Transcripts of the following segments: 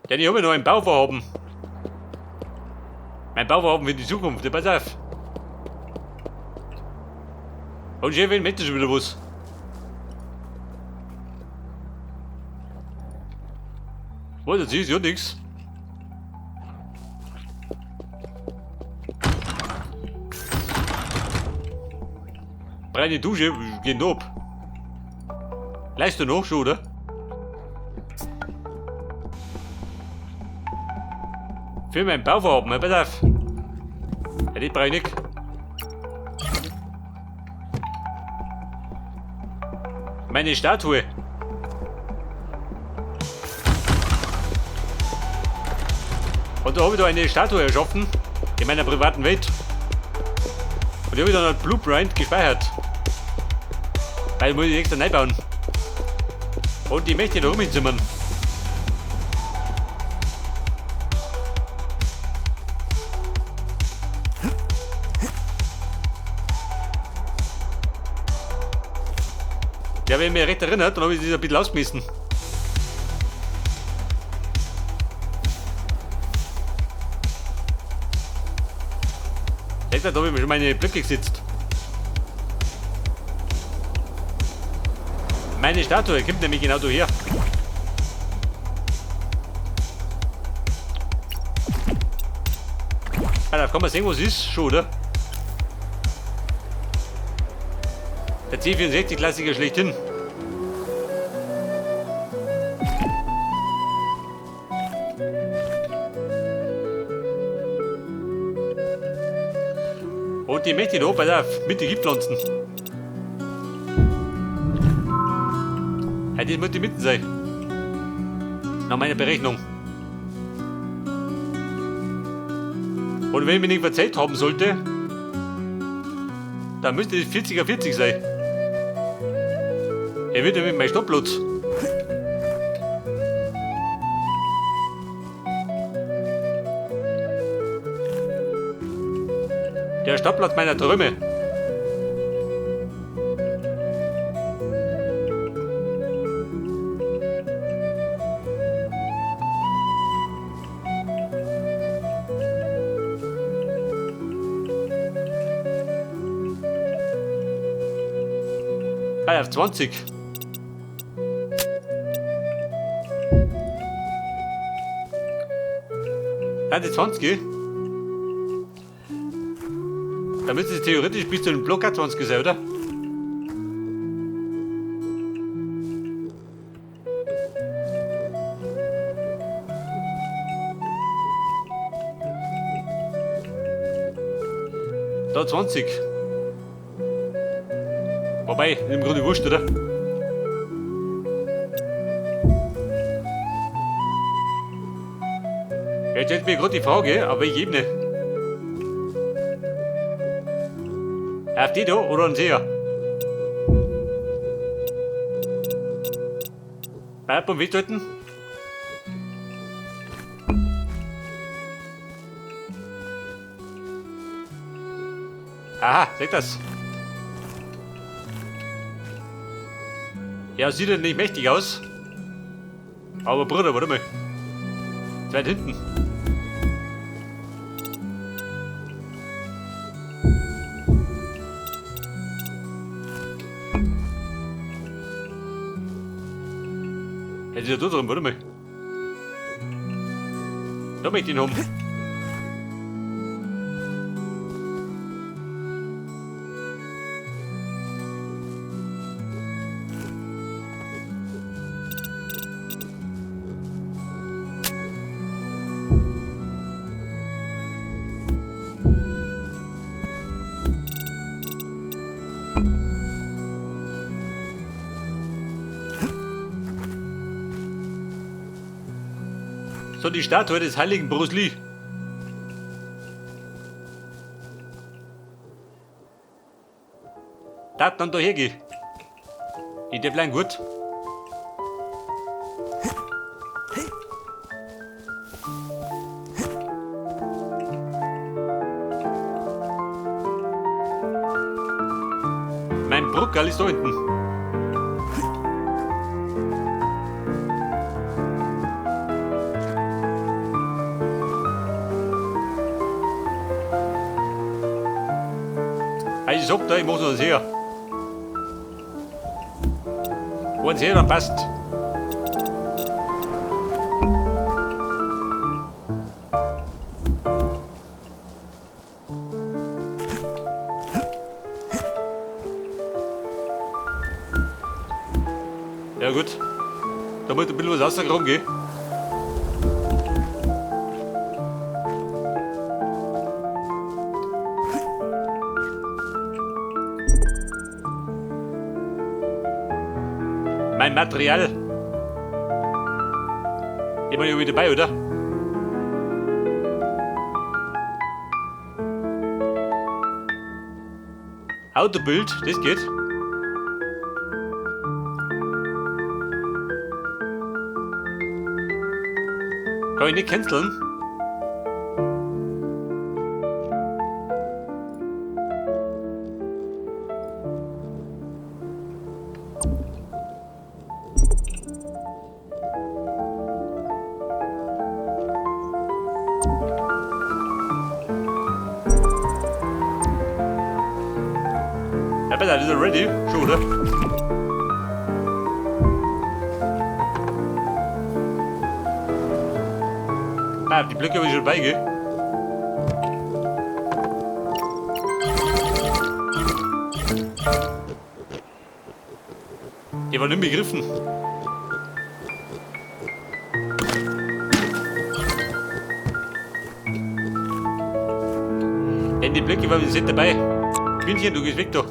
Denn ich habe noch ein Bauvorhaben. Mein Bauvorhaben für die Zukunft, ja, pass auf. Und Chefin möchte schon wieder was. Was, das ist ja nix. Breite Dusche, geht ab. Leist du noch schon, oder? Für mein Bauvorhaben, ja, pass auf. Ja, die brauche ich nicht. Meine Statue. Und da habe ich da eine Statue erschaffen. In meiner privaten Welt. Und die habe ich dann als Blueprint gespeichert. Weil muss ich extra neu bauen. Und die möchte ich da rumzimmern. Ja, wenn ich mich recht erinnert, dann habe ich das ein bisschen ausgemessen. Jetzt habe ich mir schon meine Blöcke gesetzt. Meine Statue kommt nämlich genau da her. Da kann man sehen, was ist schon, oder? Der C64-Klassiker schlechthin. Und die möchte ich da, pass auf, mit den Giftpflanzen. Ja, das muss die Mitte sein. Nach meiner Berechnung. Und wenn ich mich nicht verzählt haben sollte, dann müsste das 40 auf 40 sein. Er wird ja mit meinem Stoppplatz. Der Stadtplatz meiner Träume. Ah, auf 20. Nein, die 20. Da müsste es theoretisch bis zu den Block 20 sein, oder? Da 20. Wobei, im Grunde wurscht, oder? Jetzt stellt mir gerade die Frage, auf welche Ebene? Auf die da oder an See? Bleib beim Festhalten. Aha, seht das. Ja, sieht ja nicht mächtig aus. Aber Bruder, warte mal. Zu weit hinten. Hätte ich ja da drin, warte mal. Da möchte ich ihn haben. So, die Statue des heiligen Bruce Lee. Da dann da hergehen. In der bleiben gut. Mein Bruckerl ist da hinten. Also ich sag da, ich mach noch einen Seher. Einen Seher, dann passt. Ja gut, da muss ein bisschen was rausgekommen gehen. Mein Material. Immer ja wieder dabei, oder? Autobild, das geht. Kann ich nicht canceln? Ja, besser, ist er ready? Schon, oder? Ah, die Blöcke habe ich schon bei, gell? Die war nicht begriffen. Denn die Blöcke waren nicht dabei. Bienchen, du gehst weg da.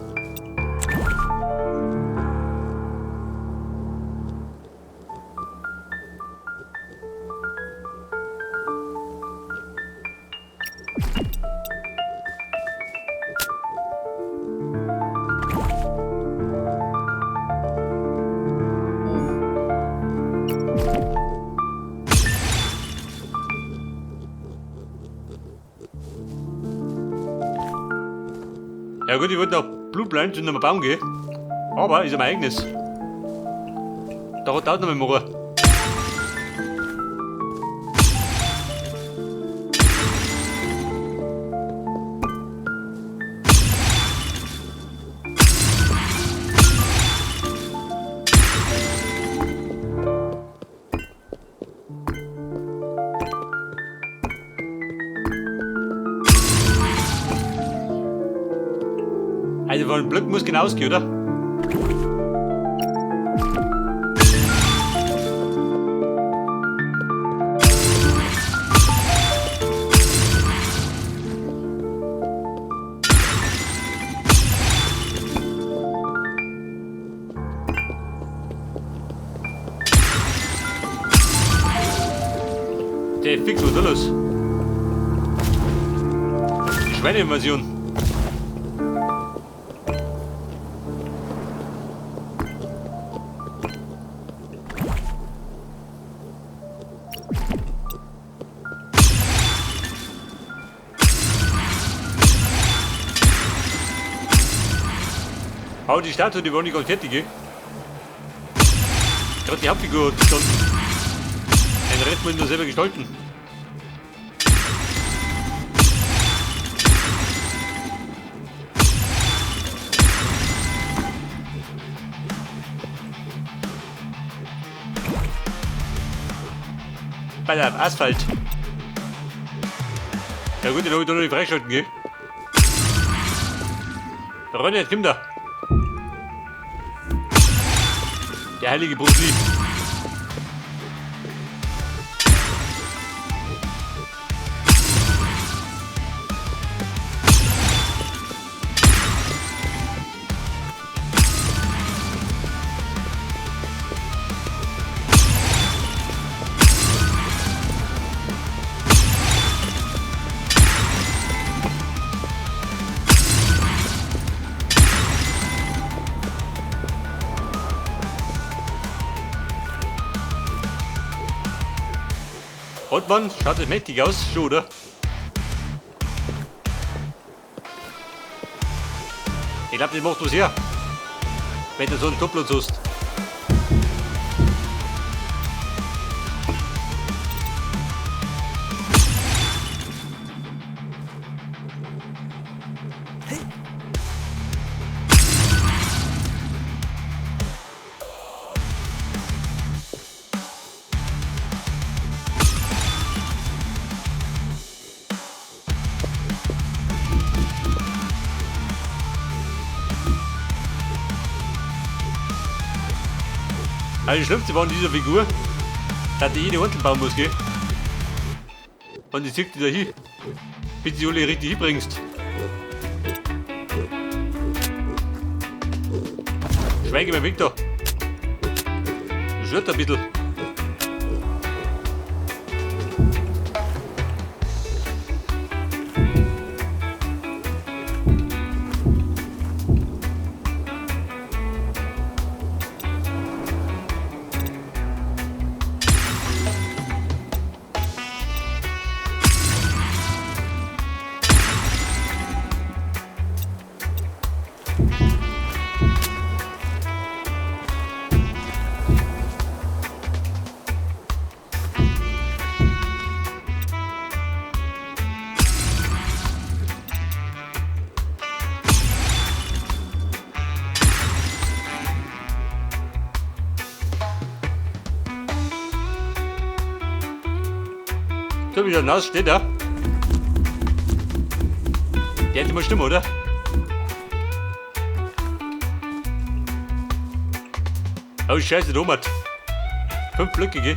Ja gut, ich wollte noch Blueblind und noch mal bauen gehen. Aber ist ja mein eigenes. Da hat auch noch mal machen. Also von Blöcken muss genau ausgehen, oder? Der fix, was ist da los? Die Schweineinvasion. Aber die Statue, die war nicht ganz fertig, gell? Gerade die Hauptfigur hat gestanden. Den Rest muss ich nur selber gestalten. Bei der Asphalt. Ja gut, den hab ich doch noch nicht freischalten, gell? Der Ronny, jetzt kommt er. Der heilige Bruce Lee. Rotmann, schaut das mächtig aus, schon, oder? Ich glaub, das macht was her, wenn du so einen Doppeln hast. Also das Schlimmste war an dieser Figur, dass die jede einzeln bauen muss, gell? Und die zieht die da hin, bis du die alle richtig hinbringst. Schweige mir weg da. Schütt ein bisschen. So wie der nass steht da. Der hätte mal stimmen, oder? Oh Scheiße, Thomas. 5 Blöcke, gell?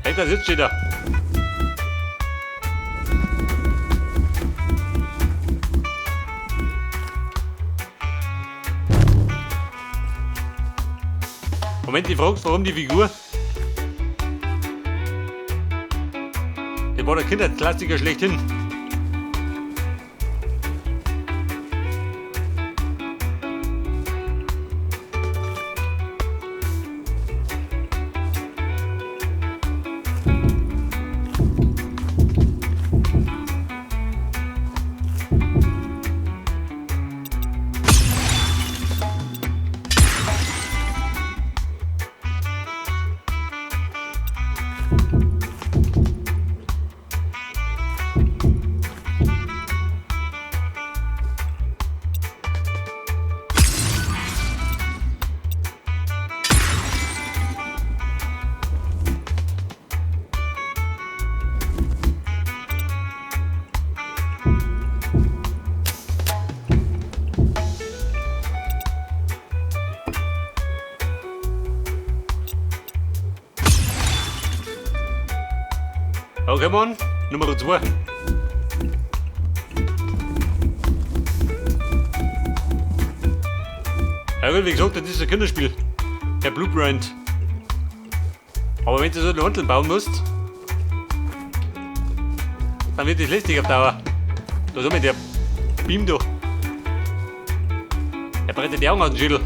Hey, da sitzt jeder. Moment, die fragst, warum die Figur? Der war der Kinderklassiker schlechthin. Okay, Mann, Nummer 2. Ja gut, wie gesagt, das ist ein Kinderspiel. Der Blueprint. Aber wenn du so eine Hantel bauen musst, dann wird das lästig auf Dauer. Da ist der Beam da. Der brennt die Augen aus dem Schädel.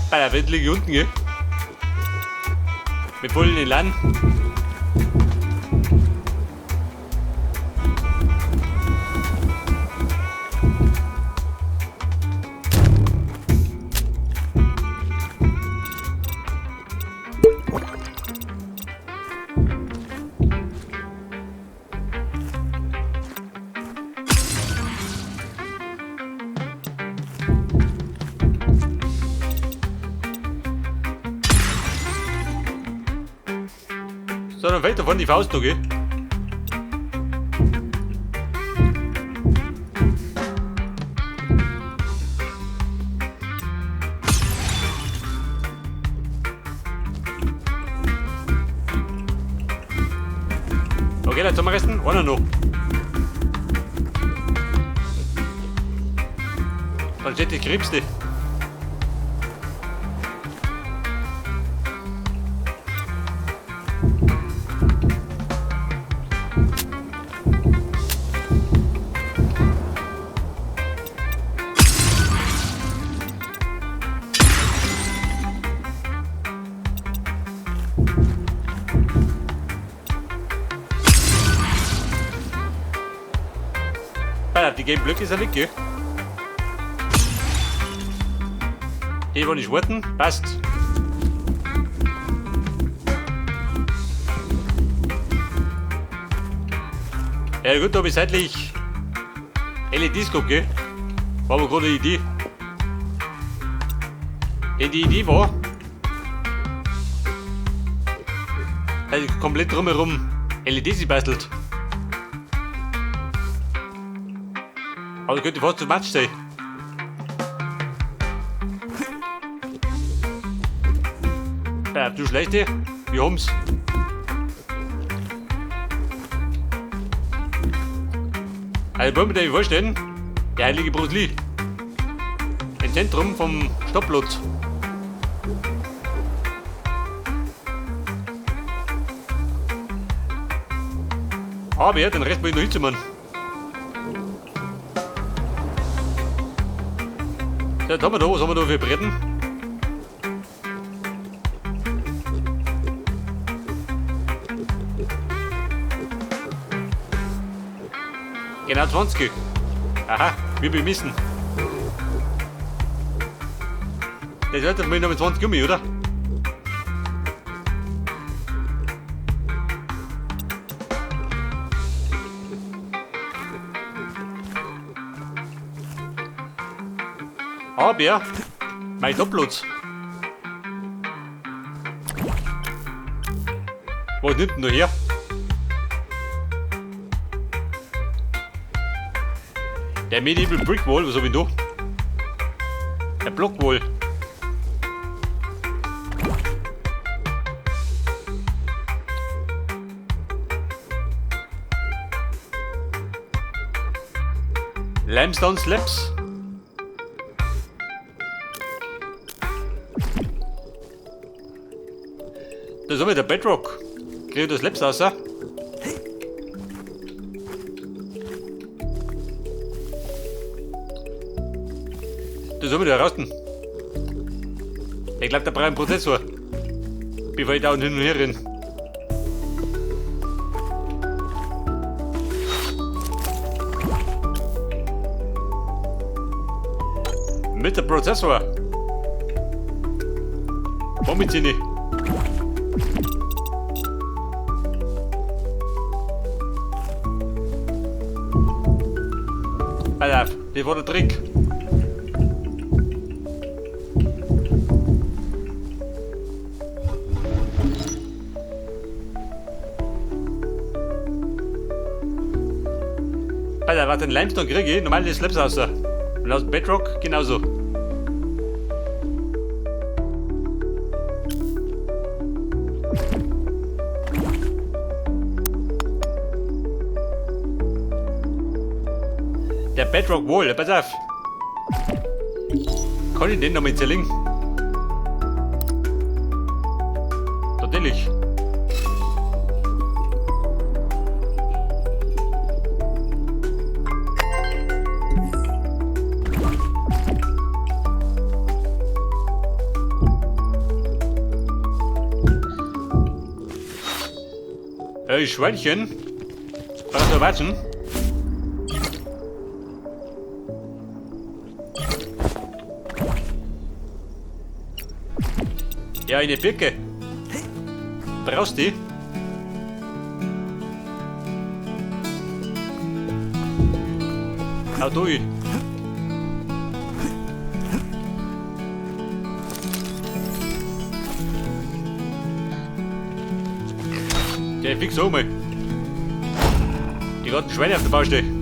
Bei der Welt liege ich unten, gell? Mit vollen Elan. So, dann fällt davon die Faust noch, gell? Okay, dann zum Resten. Einer noch. Dann steht die Krebste. Die gelben Blöcke sind weg, gell? Die wollen nicht warten, passt. Ja gut, da habe ich seitlich LEDs gehabt, gell? War aber gerade eine Idee. Denn die Idee war, dass ich komplett drumherum LEDs gebastelt. Aber das könnte fast zu Matsch sein. Ja, du Schlechte, wir haben's. Also wollen wir dir vorstellen, der heilige Bruce Lee. Im Zentrum vom Stopplot. Aber ja, den Rest muss ich noch hinzumachen. Ja, haben wir da, was haben wir da für Bretten? Genau 20. Aha, wir bemissen. Das wird dann noch mit 20 Gummi, oder? Aber mein Doppelutz. Was nimmt denn da her? Der Medieval Brick Wall, was hab ich da? Der Block Wall. Limestone Slabs. Da ist auch wieder Bedrock. Krieg ich das Slabs raus? Das haben wir da raus. Ich glaube, da brauche ich einen Prozessor. Bevor ich da und hin und her renne. Mit dem Prozessor. Womit sind die? Pass auf, das war der Trick. Alter, was den Limestone kriege ich, normal die Slabs raus. Und aus dem Bedrock genauso. Der Bedrock Wall, pass auf. Kann ich den noch mit zerlegen? Natürlich. Hey, Schweinchen. Was du watschen? Ja, eine Birke. Brauchst du die? Hau durch. Der fix auch mal. Die ganzen Schweine auf der Baustelle.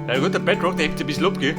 Ja gut, der Bedrock, der hebt sich ein bisschen ab, gell?